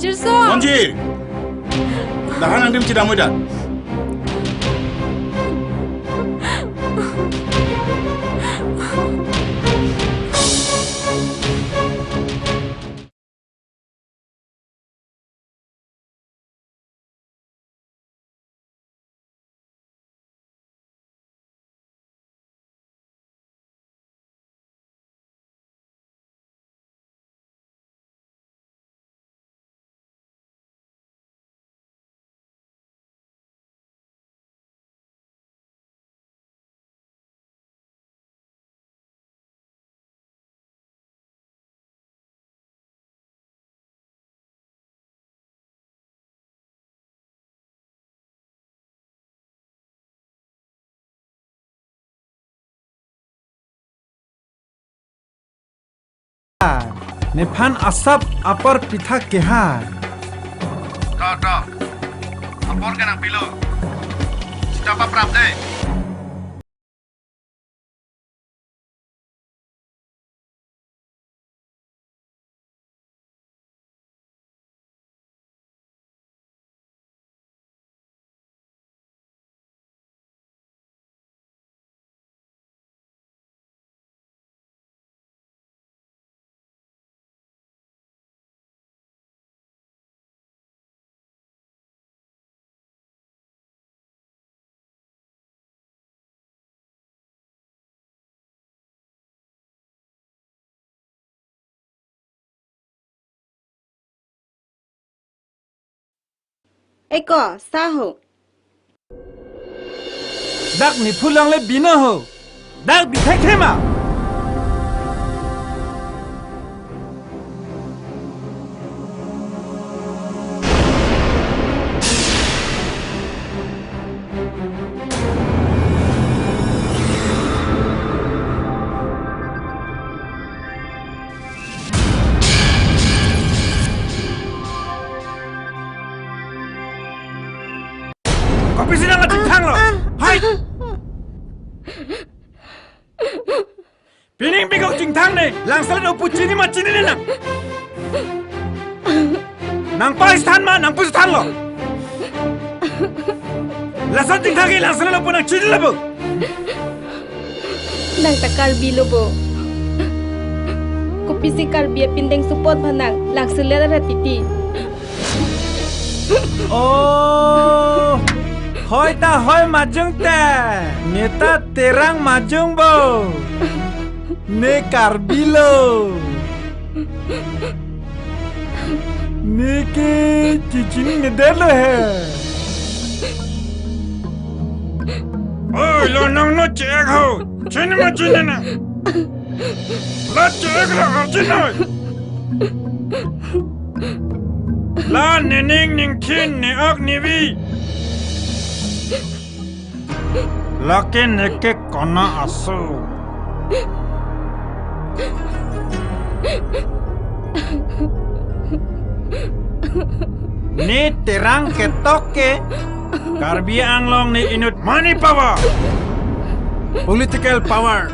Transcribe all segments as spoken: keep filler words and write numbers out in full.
Jirson! Monjir! Dahan angdeng chidamoi da. Nephan asap apor pitha kehai. To, to. Apor ke nangpilo. Sita paprap dei. Eko, sa ho. Dak nephu langle bino ho. Dak bithek thema. Kopisi nang chingthanglo? Hai! Pining pekok chingthang ne, langselet opu chini ma chinine nang. Nangpasithan ma, nangpusithanlo. Lason chingthang ke langselet opu nang chinilo bo. Nang ta Karbi lo bo. Kopisi Karbi apindeng support ba nang, langselet arat titi. Oh, hoi ta hoi majung te. Ne ta Terang majung bo. Ne Karbi lo. Ne ke chichinine det lo he. Oi, lo nang no chek ho. Chini ma chinine nang. La chek la arjinoi. La nening ningthin ne-ok nevi. Lake neke kona aso. Ne Terang ketok ke Karbi Anglong ne inut money power, political power.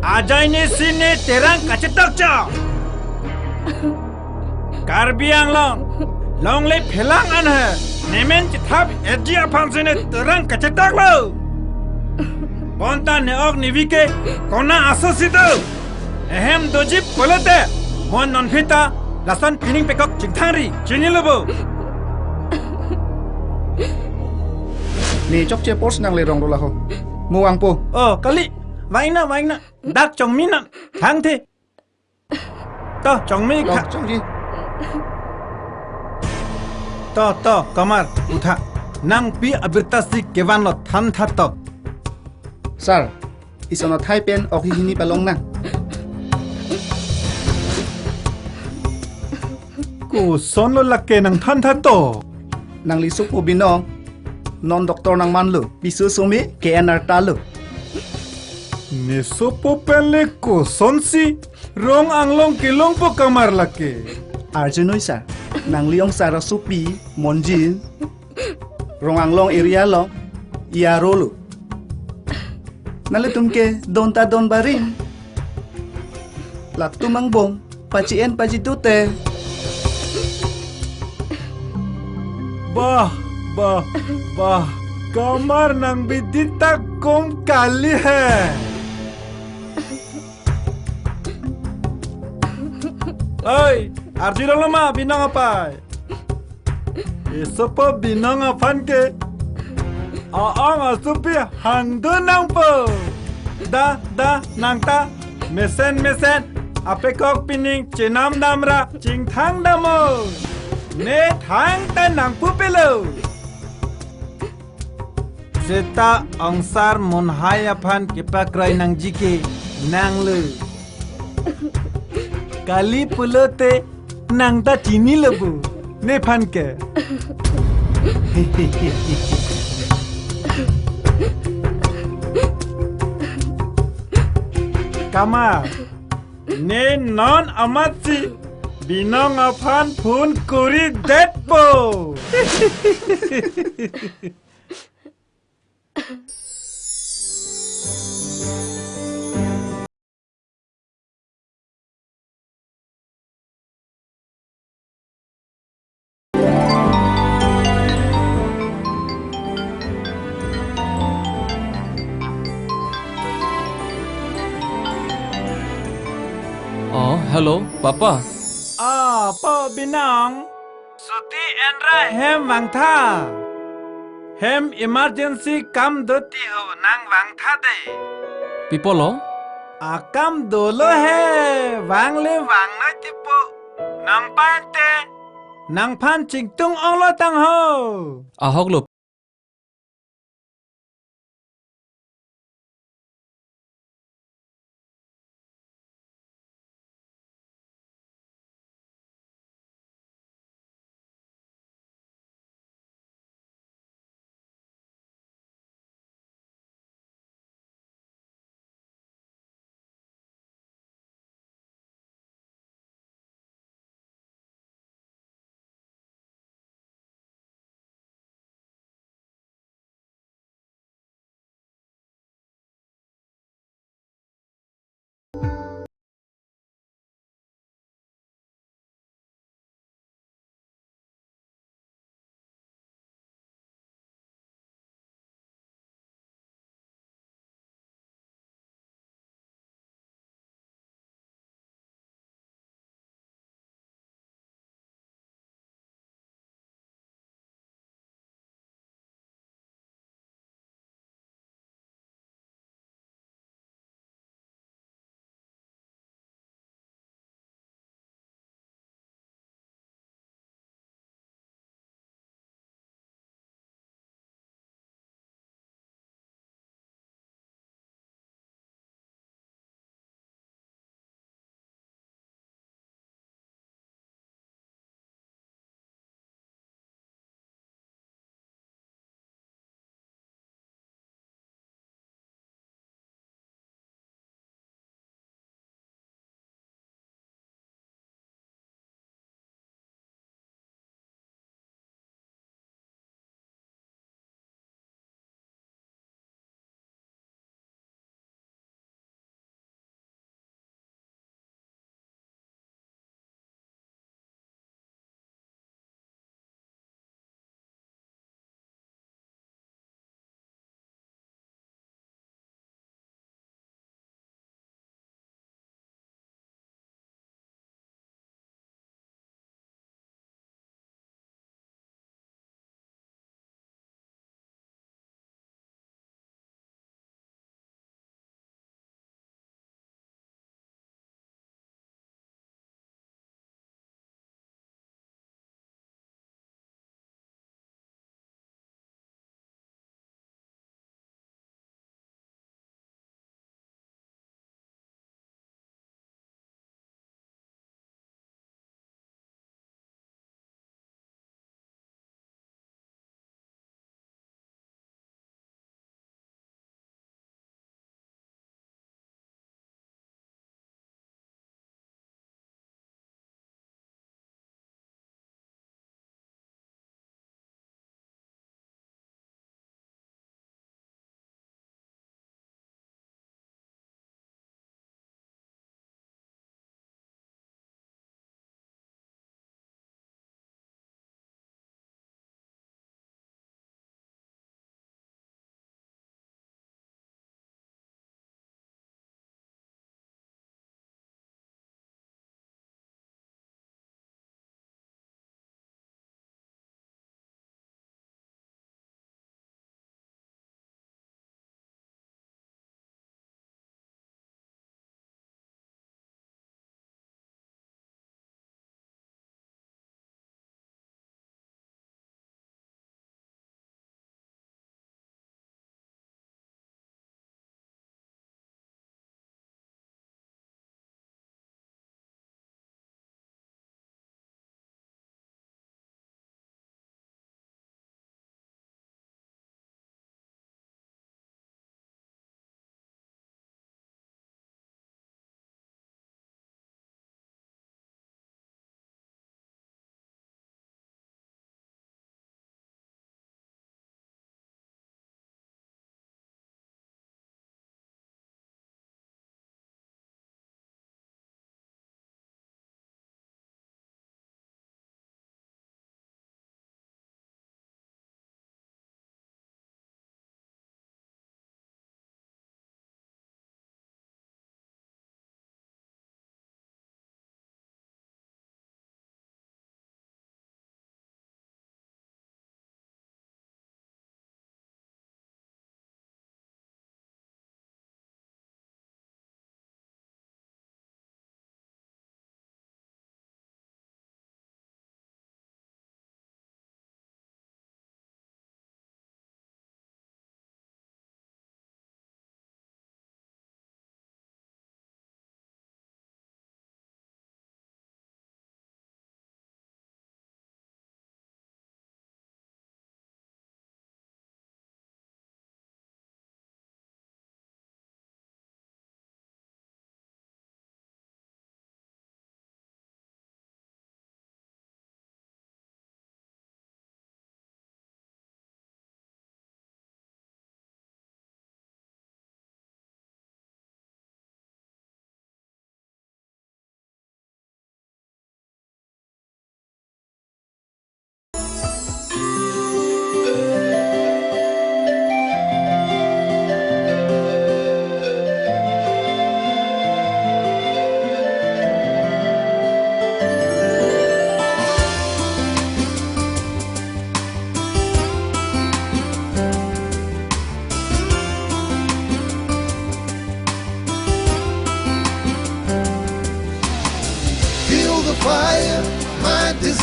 Ajai ne si ne Terang kachetokcho. Karbi Anglong longle phelang an he, nemen chethap eji aphan si ne Terang kachetoklo. Bonta ne-ok nevi ke kona aso si do. Ehem doji pulote, mo non phi ta lason pining pekok chingthangri, chinilo bo. Ne chokche pors nang le rong dola ho. Mo vangpo. Oh, kali, vangna, vangna. Dak chongmi nang, thangthe. To, chongmi. To, kha- chongji. To, to, kamar, utha. Nangpi abirta si kevanlo, thantha to. Sir, ison athai pen ok hihini palong nang. Kosonlo lake nang thantha to. Nangli sopo Binong, non doctor nangmanlo, piso some K N R ta lo. Ne sopo pen le kosonsi Rong Anglong kelongpo kamar lake. Arjunoi sir, nangli ong sir asopi, Monjir, Rong Anglong area along, iyaro lo. Nanglitum ke don ta don barim. Latum angbong, pachi-en pachi-tu te. Bah, bah, bah. Kamar nang bidi ta kom kali he. Oi, arjulonglo ma Binong apei. Esopo Binong aphan ke aong asopi hangdun nangpo. Da, da, nang ta mesen mesen apekok pining chenam damra chingthang dam o. Ne thangta nang pupilo. Seta ongsar monhai aphan kepakroi nangji ke nanglo. Kali pulote nang ta chinilo bu. Nephan ke. Kamar, ne non amatsi Binong aphan phone kori detpo. Oh, hello, Papa. Ah, po Binong. Suti enra hem vangtha. Hem emergency kam do ti ho, nang vangtha de. Pi apotlo? Akam dolo he, vangle vangnoi tipo. Nang pante, nangphan chingtung onglo tang ho. Ahoklo.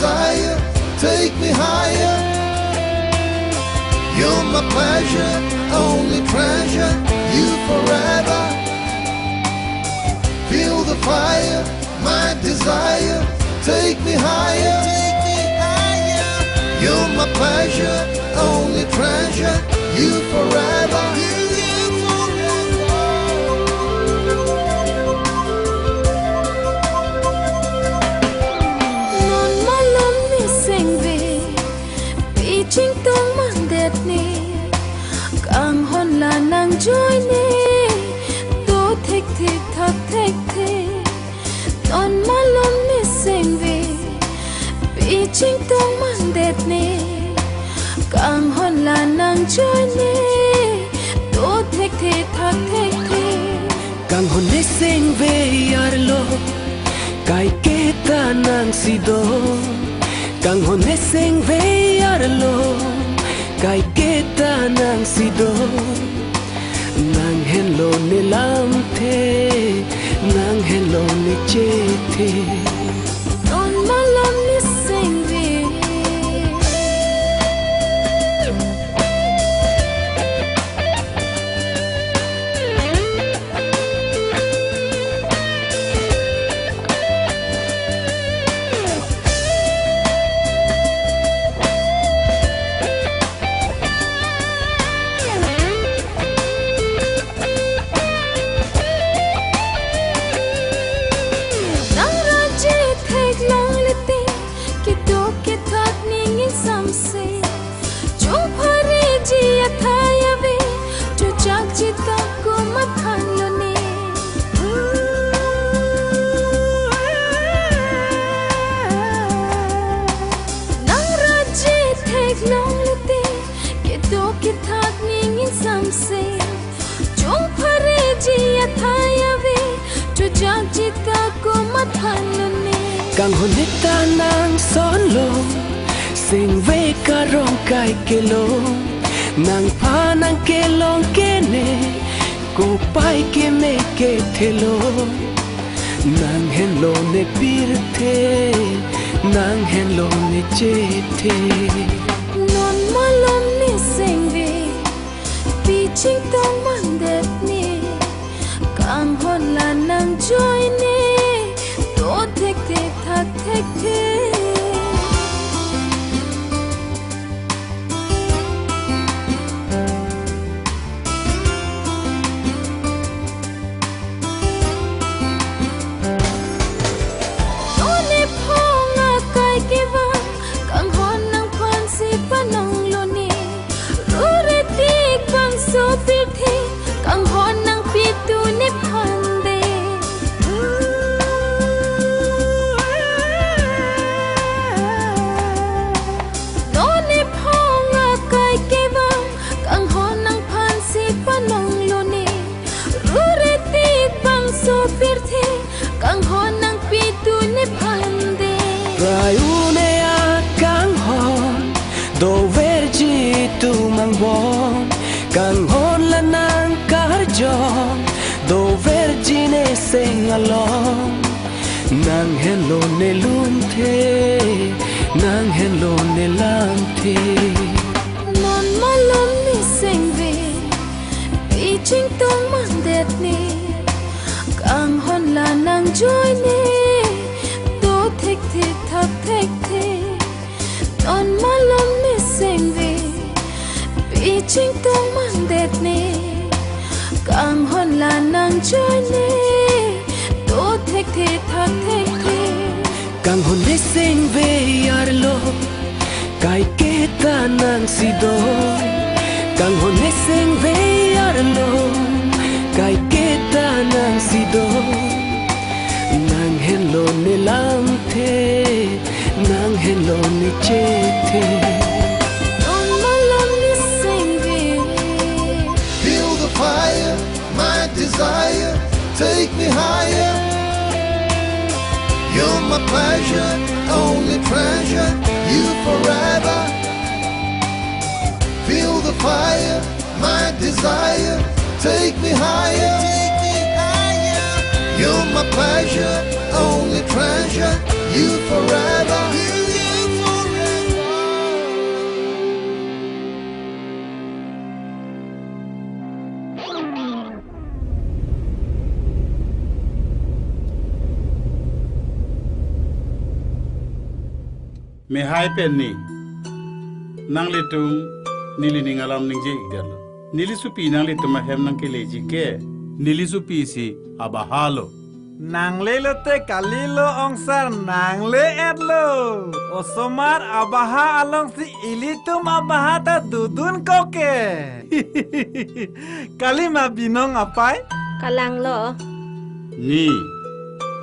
desire, take me higher. You're my pleasure, only treasure, you forever. Feel the fire, my desire, take me higher. You're my pleasure, only treasure, you forever. Non malom ne sengve, pi chingtong mandet ne, kanghon la nangjoine, do thekthe thak thekthe. Non malom ne sengve, pi chingtong mandet ne, kanghon la nangjoine, do thekthe thak thekthe. Kanghon ne sengve arlo, kaiketa nangsi do. Kanghon ne sengve arlo, kaiketa nangsi do. Nang henlo ne lamthe, nang henlo ne chethe. Non malom ne sengve. Nang raje theklongle te, kedo kethak ning ingsamse. Chungphareji athai ave, chojak chita komat phanlone. Nang raje theklongle te, kedo kethak ning ingsamse. Chungphareji athai ave, chojak chita komat phanlone. Kanghon ne ta nangsonlo, sengve karong kaikelo. Nangphan nangkelong kene, kopai keme kethelo. Nang henlo ne pirthe, nang henlo ne chethe. Non malom ne sengve, pi chingtong mandet ne, kanghon la nangjoine, do thekthe thak thekthe. Non ephong akai kevang, kanghon nangphansi panonglone. Rure tik bangso pirthe, kanghon nangpitu nephan de. Non ephong akai kevang, kanghon nangphansi panonglone. Rure tik bangso pirthe, kanghon nangpitu nephan de. Prai une akanghon, doverji atum angbong. Kanghon la nangkarjong, doverji ne seng along. Nang henlo ne lumthe, nang henlo ne lamthe. Non malom ne sengve, pi chingtong mandet ne, kanghon la nangjoine, do thekthe thak thekthe. Non malom ne sengve, pi chingtong mandet ne, kanghon la nangjoine, do thekthe thak thekthe. Kanghon ne sengve arlo, kaiketa nangsi do. Kanghon ne sengve arlo, kaiketa nangsi do. Nang henlo ne lamthe, nang henlo ne chethe. Non malom ne sengve. Feel the fire, my desire, take me higher. You're my pleasure, only treasure, you forever. Feel the fire, my desire, take me higher. You're my pleasure, only treasure, you forever. Mehai pen ni. Nanglitum neli ning alam ningje-ikdetlo. Neli sopi nanglitum ahem nangkeleji ke, neli sopi si abaha lo. Nangle lote kalilo ongsar, nangle-etlo. Osomar abaha alongsi ilitum abaha ta dodun koke. Kali ma Binong apai? Kalanglo. Ni,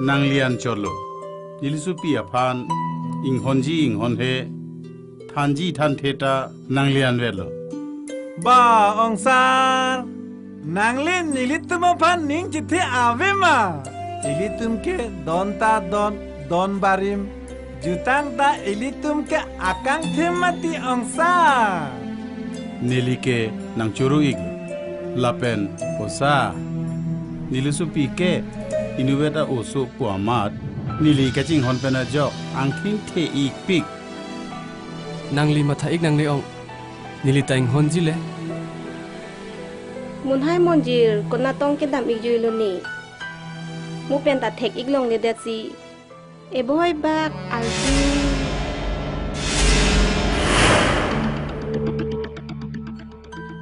nanglian cholo. Neli sopi aphan inghonji inghonhe, thanji thanthe ta nanglian velo. Ba ongsar, nangli nelitum aphan ning chethe ave ma? Ilitum ke don ta don, don barim, jutang ta ilitum ke akangthim mati ongsar. Neli ke nangchoro-ik lapen osa. Neli sopi ke inutvet a-oso pu amat neli kachinghon pen ajok angthing the-ikpik. Nangli matha-ik nangne ong. Neli ta inghonji le. Munhai Monjir, konatong kedam-ikjuilo ni. Mo pen ta thek-ik longledetsi. Eboi bak arju.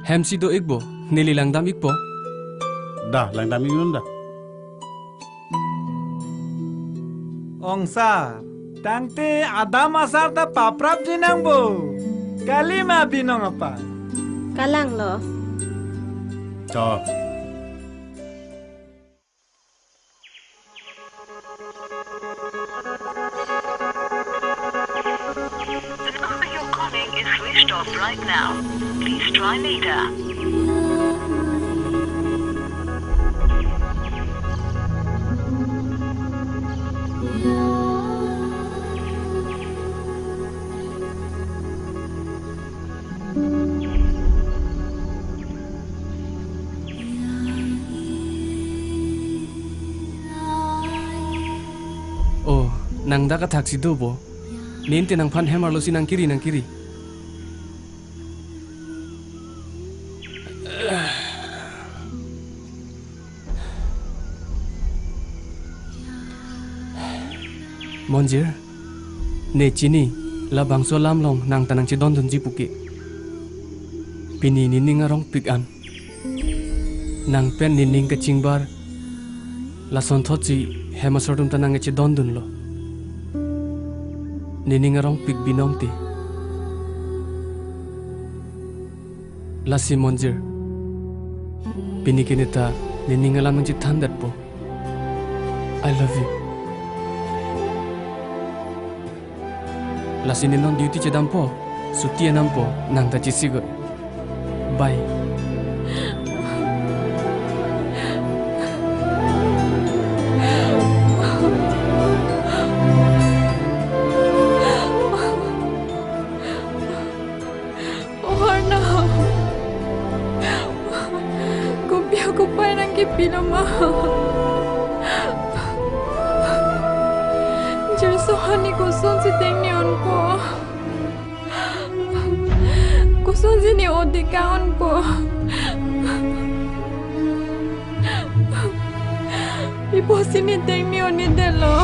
Hem si do-ikpo, neli langdam-ikpo. Da, langdam-iknon da. Ongsar, tangte adam asar ta paprapji nangpo. Kali ma Binong apai? Kalanglo. To. The number you're calling is switched off right now. Please try later. Oh, nang dak athak si dopo. Ninte nangphan hem arlosi nangkiri, nangkiri. Monjir, ne chini, labangso alam along nang ta nangchedondunji puke. Pini nening arongpik an. Nang pen nening kachingbar, lasonthotsi hem asor atum ta nang kachedondunlo. Nening arongpik Binong te. Lasi Monjir, pini ke ne ta nening alam nangchethandetpo. I love you. Lasi ne non duty chedampo, suti enampo, nang ta chesik-oi. Bye. O Arnam, kopi akopai nangkipilo ma? Jirso hani kosonsi tengni unpo? Kosonsi ne odika unpo? Pi apotsi ne tengni un-edetlo?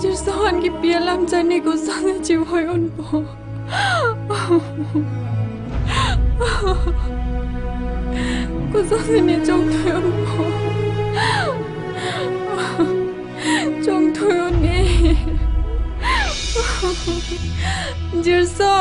Jirso han kipi alam chani kosonsi chevoi unpo? Kosonsi ne chongthui unpo? Chongthui un-e. Jirso.